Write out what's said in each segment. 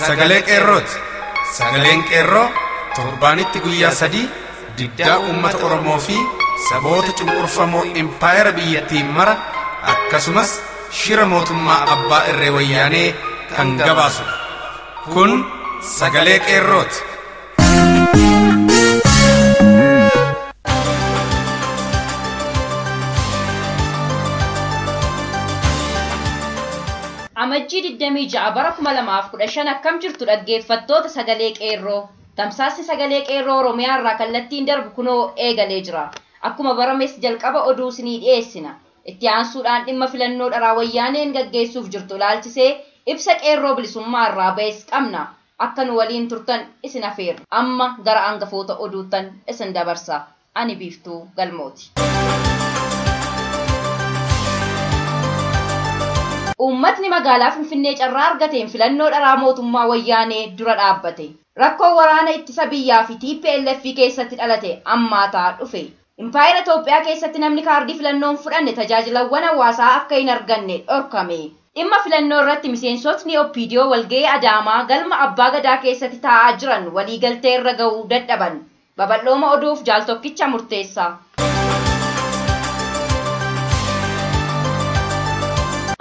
Sagalee Qeerrooti. Sagaleen Qeerroo torbaanitti guyyaa 3 diddaa uummata Oromoo fi saboota cunqurfamoo impaayera biyyattiin mara akkasumas shira mootummaa abbaa irree wayyaanee kan gabaasudha. Kun sagalee Qeerrooti. Amajjii 26 bara 2015 akkam jirtu dhaggeeffattoota sagalee Qeerroo. Tamsaasni sagalee Qeerroo Oromiyaa irraa kallattiin darbu kunoo eegalee jira. Akkuma barames jalqaba oduu isinii dhiyeessina. Itti aansuudhaan dhimma filannoo dharaa wayyaaneen gaggeessuuf jirtu ilaalchisee ibsa Qeerroo bilisummaa irraa ba'es qabna. Akka nu waliin turtan isin afeerra. Amma gara hangafoota oduuttan isin dabarsa. Ani Biiftuu Galmooti. Uummatni magaalaa Finfinnee carraa argateen filannoo dharaa mootummaa wayyaanee dura dhaabbate. Rakkoo waraana ittisa biyyaa fi TPLF keessatti dhalate ammaataa dhufe. Impaayera Itoophiyaa keessatti namni kaardii filannoo hin fudhanne tajaajilawwan hawaasaa akka hin arganne dhorkame. Dhimma filannoo irratti miseensotni OPDO walga'ii Adaamaa galma Abbaa Gadaa keessatti taa'aa jiran waliigaltee irra ga'uu dadhaban. Babal'ooma oduuf jaaltokkicha murteessa.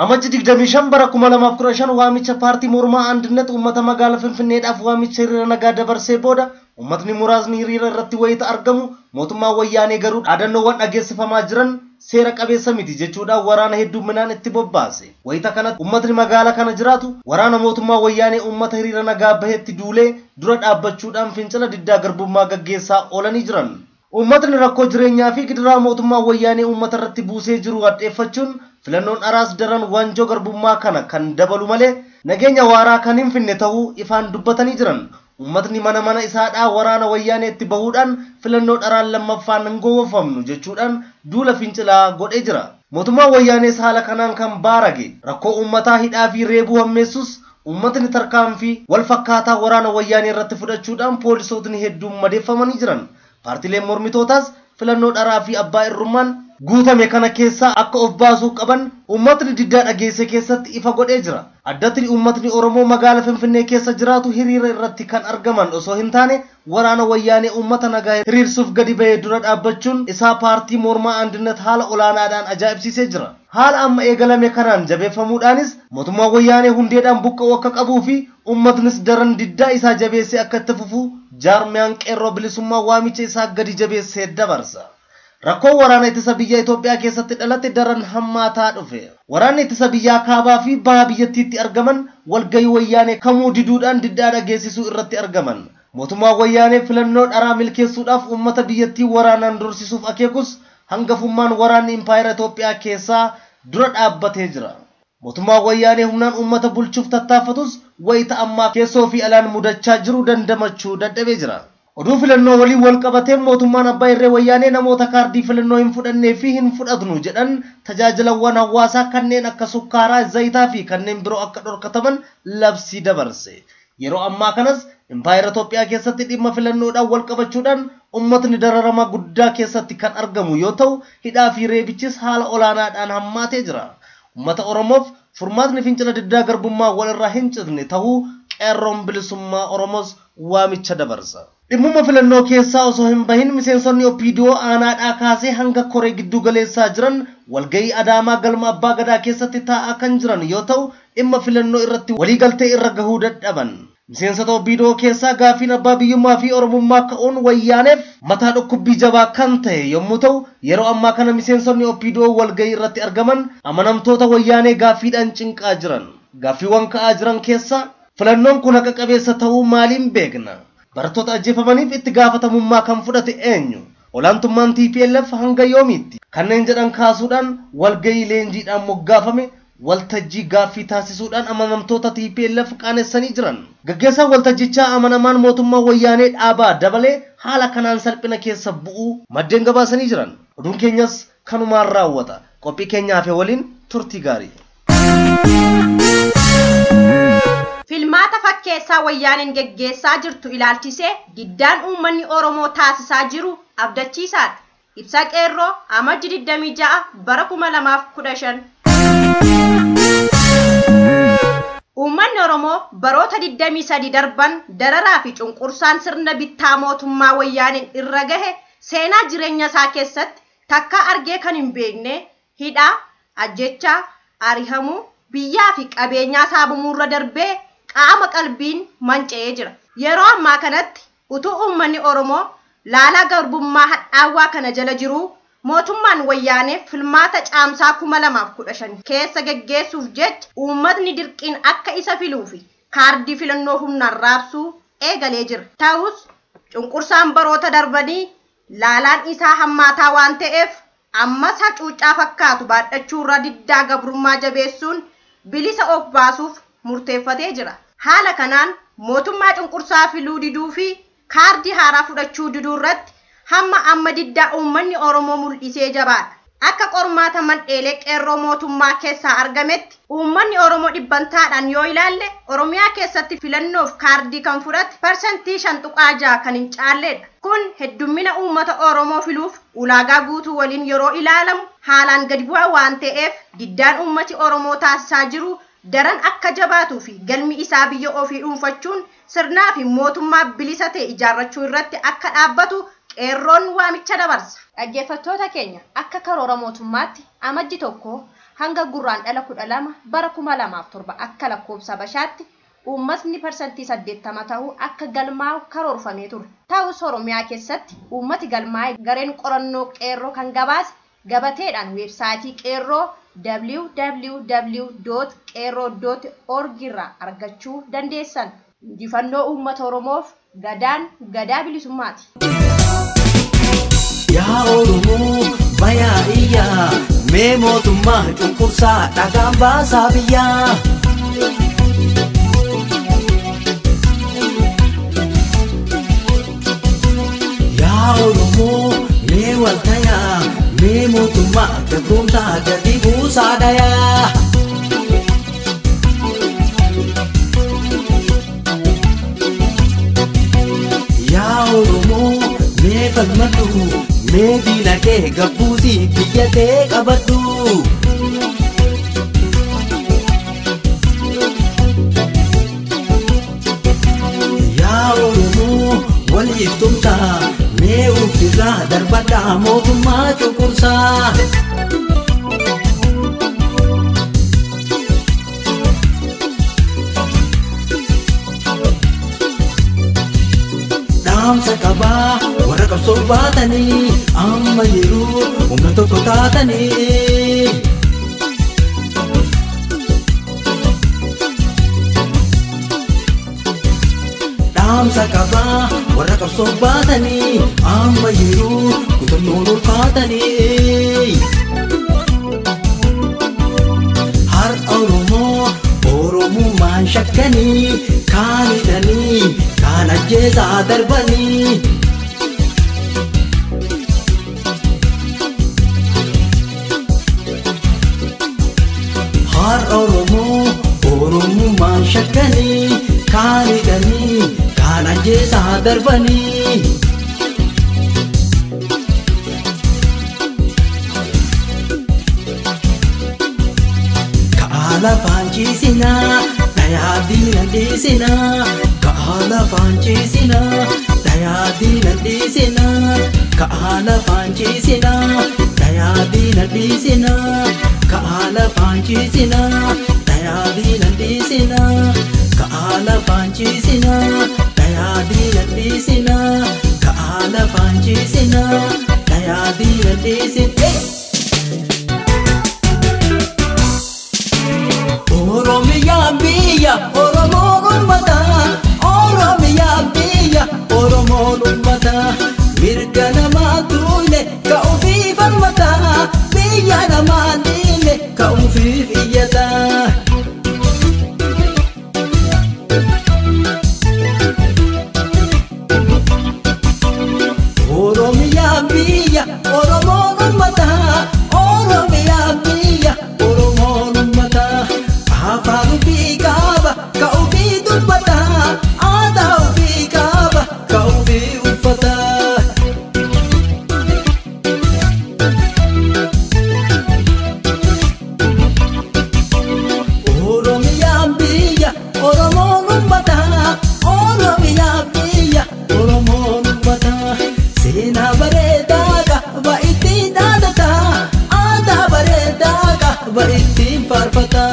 Amajji 25 bara 2015 waamicha paartii mormaa Andinet uummata magaalaa Finfinneedhaaf waamicha hiriira nagaa dabarsee booda uummatni muraasni hiriira irratti wayita argamu mootummaa wayyaanee garuu dhaadannoowwan dhageessifamaa jiran seera qabeessa miti jechuudhaan waraana hedduminaan itti bobbaase. Wayita kanatti uummatni magaalaa kana jiraatu waraana mootummaa wayyaanee uummata hiriira nagaa bahetti duulee dura dhaabbachuudhaan fincila diddaa garbummaa gaggeessaa oolanii jiran. Uummatni rakkoo jireenyaa fi gidiraa mootummaa wayyaanee uummata irratti buusee jiru hadheeffachuun filannoon dharaas daran waanjoo garbummaa kana kan dabalu malee nageenya waaraa kan hin finne ta'uu ifaan dubbatanii jiran. Uummatni mana mana isaadhaa waraana wayyaaneetti bahuudhaan filannoo dharaan lammaffaan hin gowwoofamnu jechuudhaan duula fincilaa godhee jira. Mootummaan wayyaanees haala kanaan kan baarage rakkoo uummataa hidhaa fi reebuu hammeessus uummatni tarkaanfii wal fakkaataa waraana wayyaanee irratti fudhachuudhaan poolisootni hedduun madeeffamanii jiran. Paartileen mormitootaas filannoo dharaa fi abbaa irrummaan guutame kana keessaa akka of baasuu qaban uummatni diddaa dhageesse keessatti ifa godhee jira. Addatti uummatni Oromoo magaalaa Finfinnee keessa jiraatu hiriira irratti kan argaman osoo hin taane waraana wayyaanee uummata nagaa hiriirsuuf gadi bahee dura dhaabbachuun isaa paartii mormaa Andinet haala olaanaadhaan ajaa'ibsiisee jira. Haala amma eegalame kanaan jabeeffamuudhaanis mootummaa wayyaanee hundeedhaan buqqa'uu akka qabuu fi uummatnis daran diddaa isaa jabeessee akka itti fufu jaarmiyaan Qeerroo bilisummaa waamicha isaa gadi jabeessee dabarsa. Rakkoo waraana ittisa biyya Itoophiyaa keessatti dhalate daran hammaataa dhufe. Waraanni ittisa biyyaa kaabaa fi baha biyyattiitti argaman walgahii wayyaanee kamuu diduudhaan diddaa dhageessisuu irratti argaman. Mootummaa wayyaanee filannoo dharaa milkeessuudhaaf uummata biyyattii waraanaan dursisuuf akeekus hangafummaan waraanni impaayera Itoophiyaa keessaa dura dhaabbatee jira. Mootummaa wayyaanee humnaan uummata bulchuuf tattaaffatus wayita ammaa keessoo fi alaan mudachaa jiru dandamachuu dadhabee jira. Oduu filannoo waliin wal qabatee mootummaan abbaa irree wayyaanee namoota kaardii filannoo hin fudhannee fi hin fudhatnu jedhan tajaajilawwan hawaasaa kanneen akka sukkaaraa, zayitaa fi kanneen biroo akka dhorkataman labsii dabarse. Yeroo ammaa kanas impaayera Itoophiyaa keessatti dhimma filannoodhaan wal qabachuudhaan uummatni dararama guddaa keessatti kan argamu yoo ta'u hidhaa fi reebichis haala olaanaadhaan hammaatee jira. Uummata Oromoof furmaatni fincila diddaa garbummaa walirraa hin citne ta'uu Qeerroon bilisummaa Oromoos waamicha dabarsa. Dhimmuma filannoo keessaa osoo hin bahin miseensonni OPDO aanaadhaa kaasee hanga koree giddu galeessaa jiran walgahii Adaamaa galma Abbaa Gadaa keessatti taa'aa kan jiran yoo ta'u dhimma filannoo irratti waliigaltee irra gahuu dadhaban. Miseensota OPDO keessaa gaafiin abbaa biyyummaa fi Oromummaa ka'uun wayyaaneef mataa dhukkubbii jabaa kan ta'e yommuu ta'u yeroo ammaa kana miseensonni OPDO walgahii irratti argaman amanamtoota wayyaanee gaaffiidhaan cinqaa jiran. Gaaffiiwwan ka'aa jiran keessaa filannoon kun haqa qabeessa ta'uu maaliin beekna? Barattoota ajjeefamaniif itti gaafatamummaa kan fudhate eenyu? Olaantummaan TPLF hanga yoomiitti? Kanneen jedhan kaasuudhaan walgahii leenjiidhaan moggaafame waltajjii gaaffii taasisuudhaan amanamtoota TPLF qaanessanii jiran. Gaggeessaan waltajjichaa amanamaan mootummaa wayyaanee dhaabaa dabalee haala kanaan salphina keessa bu'uu maddeen gabaasanii jiran. Oduun keenyas kanumaan raawwata. Qophii keenya hafe waliin turtii gaarii. Filmaata fakkeessaa wayyaaneen geggeessaa jirtu ilaalchisee diddaan uummanni Oromoo taasisaa jiru abdachiisaadha. Ibsa Qeerroo Amajji 26 bara 2015. Uummanni Oromoo baroota 23 darban dararaa fi cunqursaan sirna bittaa mootummaa wayyaaniin irra gahe seenaa jireenya isaa keessatti takka argee kan hin beekne hidhaa, ajjechaa, arihamuu, biyyaa fi qabeenyaa saabamuurra darbee qaama qalbiin manca'ee jira. Yeroo ammaa kanatti utuu uummanni Oromoo laalaa garbummaa hadhaawaa kana jala jiruu mootummaan wayyaanee filmaata caamsaa 2015 keessa geggeessuuf jecha uummatni dirqiin akka isa filuu fi kaardii filannoo humnaan raabsuu eegalee jira. Ta'us cunqursaan baroota darbanii laalaan isaa hammaataa waan ta'eef ammas hacuuccaa fakkaatu baadhachuurra diddaa gabrummaa jabeessuun bilisa of baasuuf murteeffatee jira. Haala kanaan mootummaa cunqursaa filuu diduu fi kaardii haaraa fudhachuu diduu irratti hamma amma diddaa uummanni Oromoo mul'isee jabaadha. Akka qormaata mandheelee qeerroo mootummaa keessaa argametti uummanni Oromoo dhibbantaadhaan yoo ilaalle Oromiyaa keessatti filannoof kaardii kan fudhate 5.6% kan hin caalledha. Kun heddummina uummata Oromoo filuuf ulaagaa guutuu waliin yeroo ilaalamu haalaan gadi bu'aa waan ta'eef diddaan uummati Oromoo taasisaa jiru daran akka jabaatuu fi galmi isaa biyya ofii dhuunfachuun sirnaa fi mootummaa bilisa ta'e ijaarrachuu irratti akka dhaabbatu qeerroon waamicha dabarsa. Dhaggeeffattoota keenya akka karoora mootummaatti amajji 1 hanga gurraandhala 12 bara 2007 akka lakkoofsa bashaatti uummatni 80% ta'uu akka galmaa'u karoorfamee ture. Ta'us Oromiyaa keessatti uummati galmaa'e gareen qorannoo qeerroo kan gabaase gabateedhaan weebsaayitii qeerroo www.qeerroo.org irraa argachuu dandeessan. Injifannoo uummata Oromoof gadaan gadaa bilisummaati. Yaa Oromoo bayaa iyyaa mee mootummaa cunqursaa dhagaan baasaa biyyaa. Yaa Oromoo mee waltayaa mee mootummaa gabroomsaa gadi buusaa dhayaa. Yaa Oromoo mee falmadhu mee diina kee gabbuusii biyya tee qabadhu. Yaa Oromoo waliif tumsaa mee uffirraa darbadhaa mootummaa cunqursaa. Dhaamsa qabaa warra qabsoo baatanii amma yeroo humna tokko taatanii. Dhaamsa qabaa warra qabsoo baatanii amma yeroo kutannoon ulfaatanii. Har'a Oromoo Oromummaan shakkanii kaan hidhanii kaan ajjeesaa darbanii. Har'a Oromoo Oromummaan shakkanii kaan hidhanii kaan ajjeesaa darbanii. Ka'aa lafaan ciisinaa dhayaa diina dhiisinaa. Ka'aa lafaan ciisinaa dhayaa diina dhiisinaa. Ka'aa lafaan ciisinaa dhayaa diina dhiisinaa. Ka'aa lafaan ciisinaa dhayaa diina dhiisinaa. Ka'aa lafaan ciisinaa dhayaa diina dhiisinaa. Ka'aa lafaan ciisinaa dhayaa diina dhiisinaa. Oromiyaa biyya Oromoon uummata. Oromiyaa biyya Oromoon uummata. Mirga namaa tuule ka ofii falmata. Biyya namaa diine ka ofiif iyyata. Oromiyaa Oromiyaa biyya Oromoon ummata seenaa bareedaa qaba ittiin dhaadata aadaa bareedaa qaba ittiin faarfata.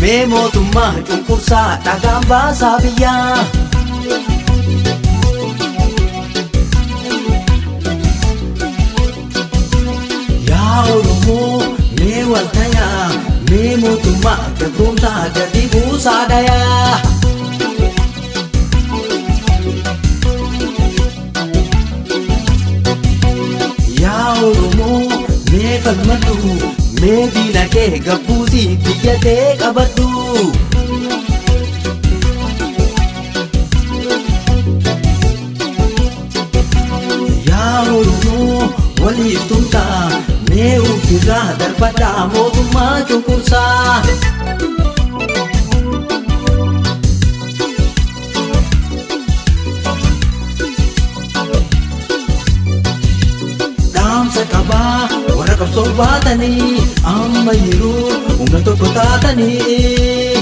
Mee mootummaa cunqursaa dhagaan baasaa biyyaa. Yaa Oromoo mee wal tayaa mee mootummaa gabroomsaa gadi buusaa dhayaa. Yaa Oromoo mee falmadhu. Mee diina kee gabbuusii biyya tee qabadhu. Yaa Oromoo waliif tumsaa mee ofirraa darbadhaa mootummaa cunqursaa. Dhaamsa qabaa warra qabsoo baatanii amma yeroo humna tokko taatanii.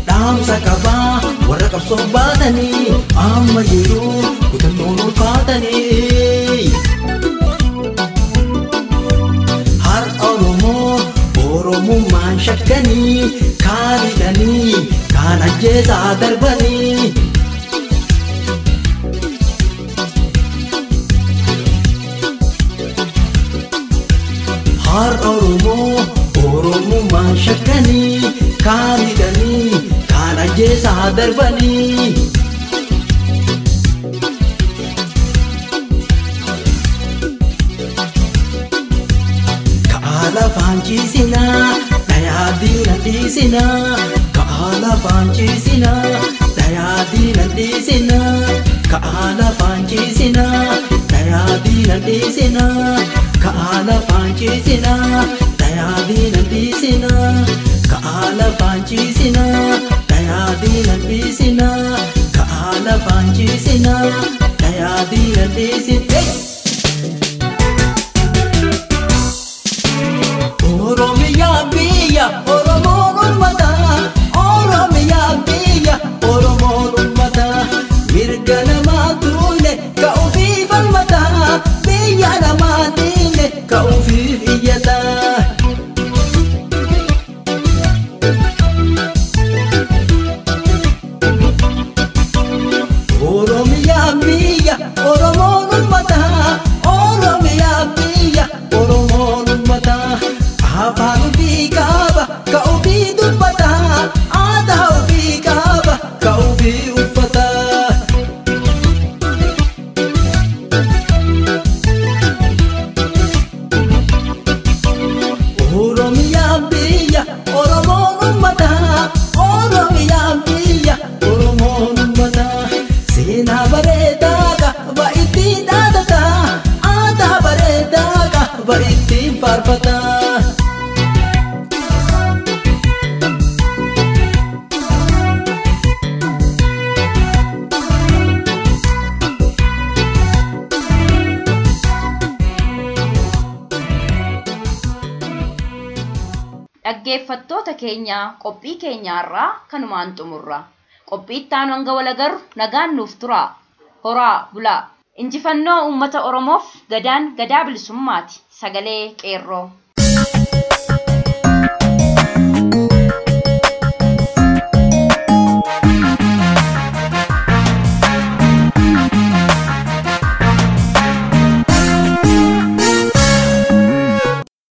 Dhaamsa qabaa warra qabsoo baatanii amma yeroo kutannoon ol kaatanii. Har'a Oromoo Oromummaan shakkanii kaan hidhanii kaan ajjeesaa darbanii. Har'a Oromoo Oromummaan shakkanii kaan hidhanii kaan ajjeesaa darbanii. Ka'aa lafaan ciisinaa dhayaa diina dhiisinaa. Ka'aa lafaan ciisinaa dhayaa diina dhiisinaa. Ka'aa lafaan ciisinaa dhayaa diina dhiisinaa. Ka'aa lafaan ciisinaa dhayaa diina dhiisinaa. Ka'aa lafaan ciisinaa dhayaa diina dhiisinaa. Ka'aa lafaan ciisinaa dhayaa diina dhiisinaa. Oromiyaa biyya Oromoon ummata Oromiyaa biyya Oromoon ummata mirga namaa tuule ka ofii falmata biyya namaa diine ka ofiif iyyata. Oromiyaa biyya Oromoon ummata Oromiyaa biyya Oromoon ummata. Afaan ofii qaba ka ofii dubbata aadaa ofii qaba ka ofii uffata. Oromiyaa biyya Oromoon ummata Oromiyaa biyya Oromoon ummata seenaa bareedaa qaba ittiin dhaadata aadaa bareedaa qaba ittiin faarfata. Dhaggeeffattoota keenya qophii keenyaarraa kanumaan xumurra. Qophii itti aanu hanga wal agarru nagaan nuuf turaa. Horaa bulaa. Injifannoo uummata Oromoof gadaan gadaa bilisummaati. Sagalee qeerroo.